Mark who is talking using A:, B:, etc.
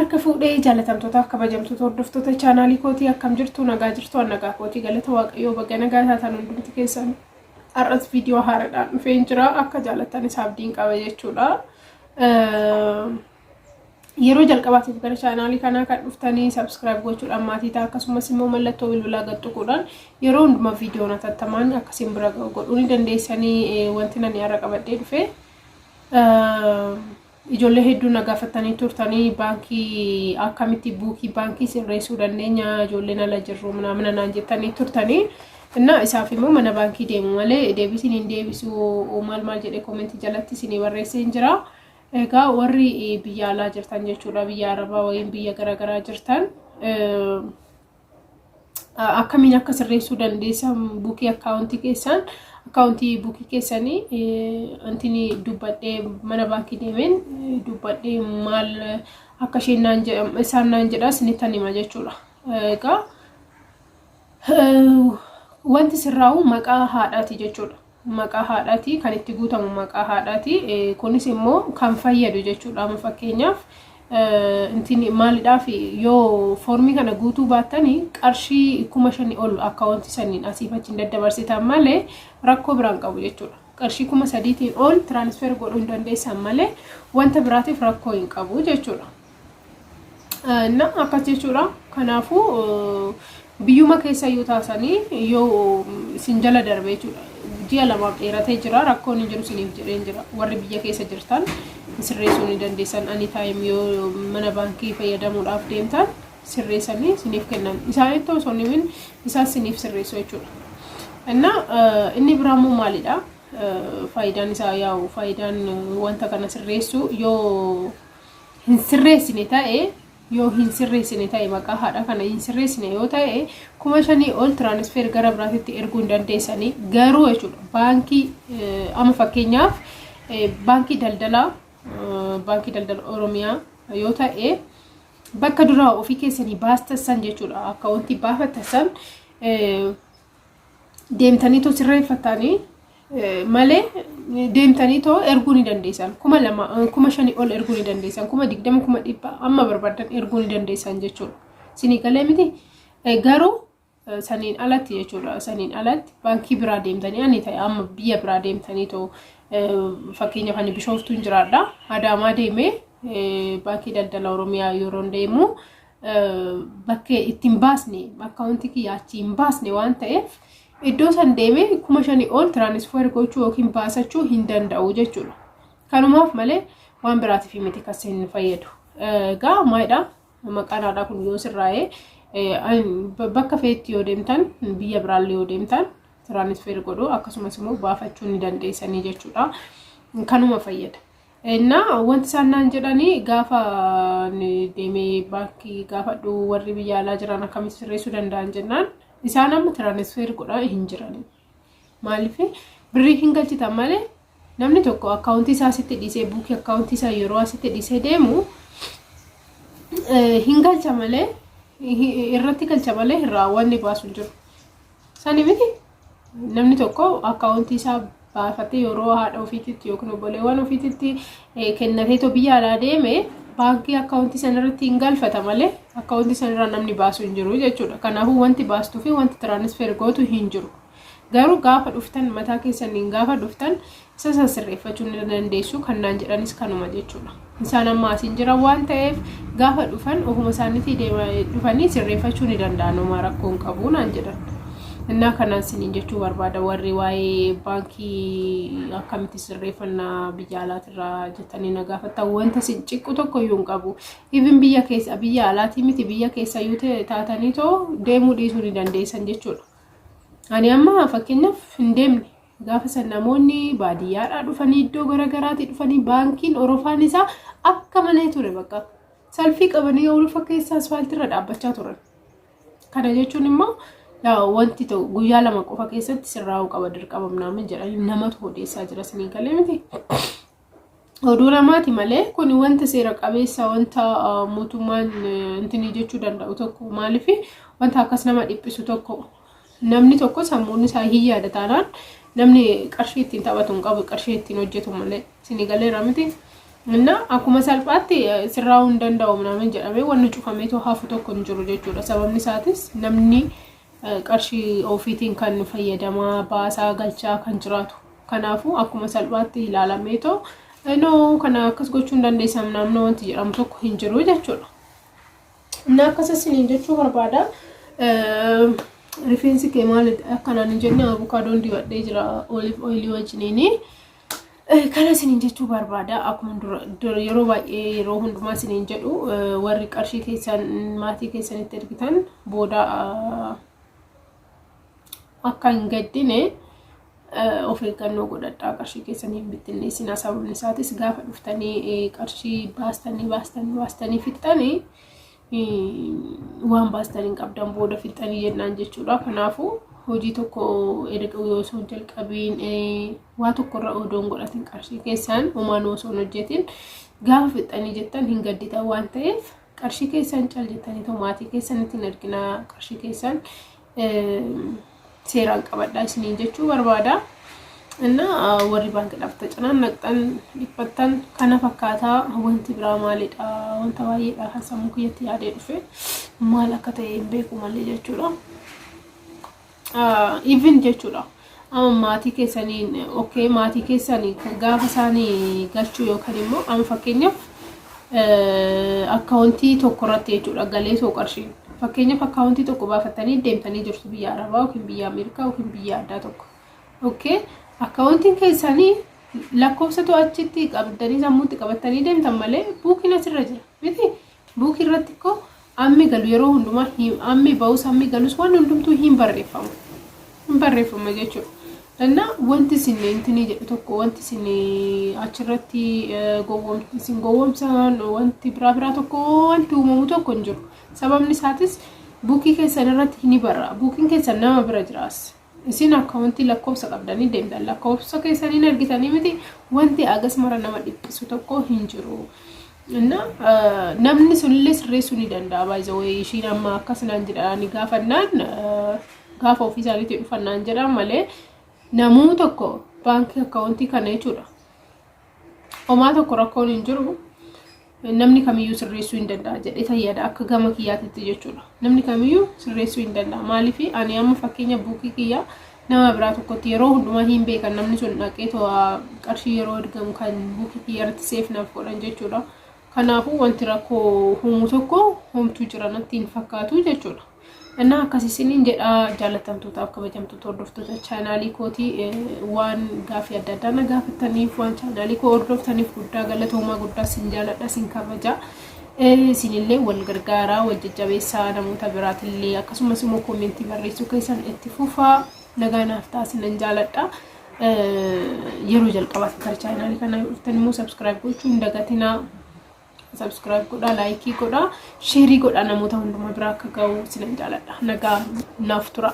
A: Harka fuudhee jaalatamtootaaf kabajamtoota hordoftoota chaanaalii kootii, akkam jirtu? Nagaa jirtu? An nagaa kootii, galata Waaqayyoo. Baga nagaa taatan hundumti keessan. Har'as viidiyoo haaraadhaan dhufeen jira, akka jaalatan isaaf abdiin qaba jechuudha. Yeroo jalqabaatiif gara chaanaalii kanaa kan dhuftanii subscribe gochuudhaan maatii ta'a, akkasumas immoo mallattoo bilbilaa gad tuquudhaan yeroo hundumaa viidiyoon hatattamaan akkasiin bira ga'u godhuu ni dandeessanii. Wanti nani har'a qabadhee dhufe, ijoollee hedduu na gaafatanii turtanii, baankii akkamitti buukii baankii sirreessuu dandeenya, ijoolleen ala jirru mana naan jettanii turtanii. Innaa isaaf immoo mana baankii deemu malee deebisiin hin deebisu maal maal jedhee koomentii jalatti isinii barreessee hin jira. Egaa warri biyya alaa jirtan jechuudha, biyya Arabaa wayiin biyya garaagaraa jirtan, akkamiin akka sirreessuu dandeessan buukii akkaawuntii keessan, akkaawuntii buukii keessanii antini dubbadhee, mana baankii deemeen dubbadhee, maal akka isheen naan jedham isaan naan jedha isinittan hima jechuudha. Egaa wanti sirraa'u maqaa haadhaati jechuudha. Maqaa haadhaati kan itti guutamu, maqaa haadhaati. Kunis immoo kan fayyadu jechuudha. Amma fakkeenyaaf intini maalidhaaf yoo foormii kana guutuu baattanii qarshii 5,000 ol akkaawuntii saniin asiif achiin daddabarsitan malee rakkoo biraan qabu jechuudha. Qarshii 3,000tiin ol transfer godhuu hin dandeessan malee wanta biraatiif rakkoo hin qabu jechuudha. Na akkas jechuudha. Kanaafuu biyyuma keessa yoo taasanii yoo isin jala darbe jechuudha. Ji'a 2f dheeratee jira, rakkoon hin jiru isiniif jedheen jira. Warri biyya keessa jirtan sirreessuu ni dandeessan. Anytime yoo mana baankii fayyadamuudhaaf deemtan sirreessanii isiniif kennan. Isaanitti osoo hin himin isaan isiniif sirreessu jechuudha. Innaa inni biraa immoo maalidha? Faayidaan isaa, yaa'u faayidaan wanta kana sirreessu, yoo hin sirreessine ta'e, yoo hin sirreessine ta'e, maqaa haadha kana hin sirreessine yoo ta'e, 5,000 ol transfer gara biraatitti erguu hin dandeessanii garuu jechuudha. Baankii amma fakkeenyaaf baankii daldala Oromiyaa yoo ta'e, bakka duraa ofii keessanii baastassan jechuudha, akkaawuntii baafattassan deemtanii sirreeffatanii malee deemtanii too erguu ni dandeessan. 2,000, 5,000 ol erguu ni dandeessan. 20,000, 100,000, amma barbaadan erguu ni dandeessan jechuudha. Sinii galee miti? Garuu saniin alatti jechuudha. Saniin alatti baankii biraa deemtanii, ani ta'e amma biyya biraa deemtanii too, fakkeenyaaf ani Bishooftuun jiraadha. Adaamaa deemee baankii daldala Oromiyaa yeroo deemu bakkee ittiin baasne, akkaawuntii kiyya achii hin baasne waan ta'eef, iddoo san deemee 5,000 ol transfer gochuu yookiin baasachuu hin danda'u jechuudha. Kanumaaf malee waan biraatiif miti kan hin fayyadu. Egaa maalidha, maqaan haadhaa kun yoo sirraa'ee bakka feetti yoo deemtan, biyya biraallee yoo deemtan transfer godhuu akkasumas immoo baafachuu ni dandeessanii jechuudha. Kanuma fayyada. Innaa wanti isaan naan jedhanii gaafa deemee baankii gaafadhu, warri biyya alaa jiran akkamitti sirreessuu danda'an jennaan, isaan amma transfer godhaa hin jiran. Maaliif birrii hin galchitan malee namni tokko akkaawuntii isaa asitti dhiisee, buukii akkaawuntii isaa yeroo asitti dhiisee deemu hin galcha malee, irratti galcha malee irraa wanni baasu hin jiru. Sani miti, namni tokko akkaawuntii isaa baafatee yeroo haadha ofiititti yookiin obboleewwan ofiititti kennateetoo biyya alaa deeme, baankii akkaawuntii sana irratti hin galfata malee akkaawuntii sana irraa namni baasu hin jiru jechuudha. Kanaafuu wanti baastuu fi wanti transfer gootu hin jiru. Garuu gaafa dhuftan, mataa keessaniin gaafa dhuftan isa san sirreeffachuu ni dandeessu kan naan jedhanis kanuma jechuudha. Isaan amma asiin jiran waan ta'eef gaafa dhufan ofuma isaaniitii dhufanii sirreeffachuu ni danda'an, homaa rakkoo hin qabu naan jedhan. Innaa kanaan siniin jechuu barbaada, warri waa'ee baankii akkamitti sirreeffannaa biyya alaatirraa jettanii na gaafattan, wanta sin ciqqu tokko iyyuu hin qabu. Even biyya keessa, biyya alaatii miti, biyya keessa iyyuu taatanii too deemuu dhiisuu ni dandeessan jechuudha. Ani amma fakkeenyaaf hin deemne. Gaafa san namoonni baadiyyaadhaa dhufanii, iddoo garaagaraatii dhufanii, baankiin orofaan isaa akka malee ture, bakka salfii qabanii orofa keessa asfaaltiirra dhaabbachaa turan. Kana jechuun immoo wanti ta'u guyyaa 2 qofa keessatti sirraa'uu qaba dirqama naamin jedhanii namatu odeessaa jira, sinii galee miti? Oduu namaati malee kun wanta seera qabeessa, wanta mootummaan intinii jechuu danda'u tokko, maaliif wanta akkas nama dhiphisu tokko, namni tokko sammuun isaa hin yaada taanaan namni qarshii ittiin taphatu hin qabu, qarshii ittiin hojjetu malee. Isinii galeera miti? Inna akkuma salphaatti sirraa'uu hin danda'u minaamin jedhamee wanni cufameetoo hafu tokko hin jiru jechuudha. Sababni isaatis namni qarshii ofiitiin kan fayyadamaa baasaa galchaa kan jiraatu. Kanaafuu akkuma salphaatti ilaalameetoo no kana akkas gochuu hin dandeessan naannoo wanti jedhamu tokko hin jiru jechuudha. Inni akkas isiniin jechuu barbaada. Rifeensi kee maal akkanaan hin jenne, avokaadoon dibadhee jira olive oilii wajjiniini. Kana isiniin jechuu barbaada. Akkuma dura yeroo baay'ee, yeroo hundumaa isiniin jedhu, warri qarshii keessan maatii keessanitti ergitan booda akka hin gaddine of eeggannoo godhadhaa. Qarshii keessanii hin bittinneessinaa. Sababni isaatis gaafa dhuftanii qarshii baastanii baastanii baastanii fixxanii waan baastanii hin qabdan booda fixxanii jennaan jechuudha. Kanaafuu hojii tokko erga osoo hin jalqabiin, waa tokkorra odoo hin godhatin, qarshii keessan homaan osoo hin hojjetin gaafa fixxanii jettan hin gadditan waan ta'eef, qarshii keessan cal jettanii maatii keessanitti hin erginaa, qarshii keessan seeraan qabadhaa isiniin jechuu barbaada. Inna warri baankiidhaaf tacanaan dhiphattan kana fakkaataa. Wanti biraa maalidha? Wanta baay'eedha kan sammuu kiyyatti yaadee dhufe, maal akka ta'e hin beeku malee jechuudha. Even jechuudha. Amma maatii keessaniin, okay, maatii keessanii gaafa isaanii galchuu yookaan immoo amma fakkeenyaaf akkaawuntii tokko irratti jechuudha galee too qarshiin. Fakkeenyaaf akkaawuntii tokko baafattanii deemtanii jirtu biyya Arabaa yookiin biyya Ameerikaa yookiin biyya addaa tokko. Okay, akkaawuntiin keessanii lakkoofsa to'achitti qabdanii sammuutti qabattanii deemtan malee buukiin asirra jira miti. Buukii irratti koo ammi galu yeroo hundumaa, ammi ba'us ammi galus waan hundumtuu hin barreeffamu. Hin barreeffama jechuudha. Innaa wanti isin intinii jedhu tokko, wanti isin achirratti isin gowwoomsan, wanti biraa biraa tokko, wanti uumamu tokko hin jiru. Sababni isaatis buukii keessan irratti ni barra. Buukiin keessan nama bira jiraas. Isin akkaawuntii lakkoofsa qabdanii deemtan, lakkoofsa keessaniin argitanii miti, wanti agas mara nama dhiphisu tokko hin jiru. Inna namni sunillee sirreessuu ni danda'a. Baay'ee ishiin amma akkas naan jedhanii gaafannaan, gaafa ofii isaaniitti dhufannaan jedhan malee, namuu tokko baankii akkaawuntii kana jechuudha. Homaa tokko rakkoon hin jiru. Namni kamiyyuu sirreessuu hin danda'a jedhee tayyada akka gama kiyyaatitti jechuudha. Namni kamiyyuu sirreessuu hin danda'a. Maaliif ani amma fakkeenya buukii kiyyaa nama biraa tokkotti yeroo hundumaa hin beekan, namni sun dhaqee qarshii yeroo ergamu kan buukii kiyya irratti save naaf godhan jechuudha. Kanaafuu wanti rakkoo uumu tokko homtuu jira natti hin fakkaatu jechuudha. Innaa akkas isiniin jedha. Jaallatamtootaaf kabajamtoota hordoftoota chaanaalii kootii, waan gaafii adda addaa na gaafataniif, waan chaanaalii koo hordoftaniif guddaa galatoomaa, guddaa sin jaaladha, sin kabaja. Isinillee wal gargaaraa, wal jajjabeessaa, namoota biraatillee akkasumas immoo koomentii barreessuu keessan itti fufaa. Nagaa naaf ta'a, sinan jaaladha. Yeroo jalqabaaf gara chaanaalii kana dhuftan immoo subscribe gochuu hin dagatinaa. Subscribe godhaa, likeii godhaa, shareii godhaa, namoota hundumaa bira akka ga'u sinan jaaladha. Nagaa naaf tura.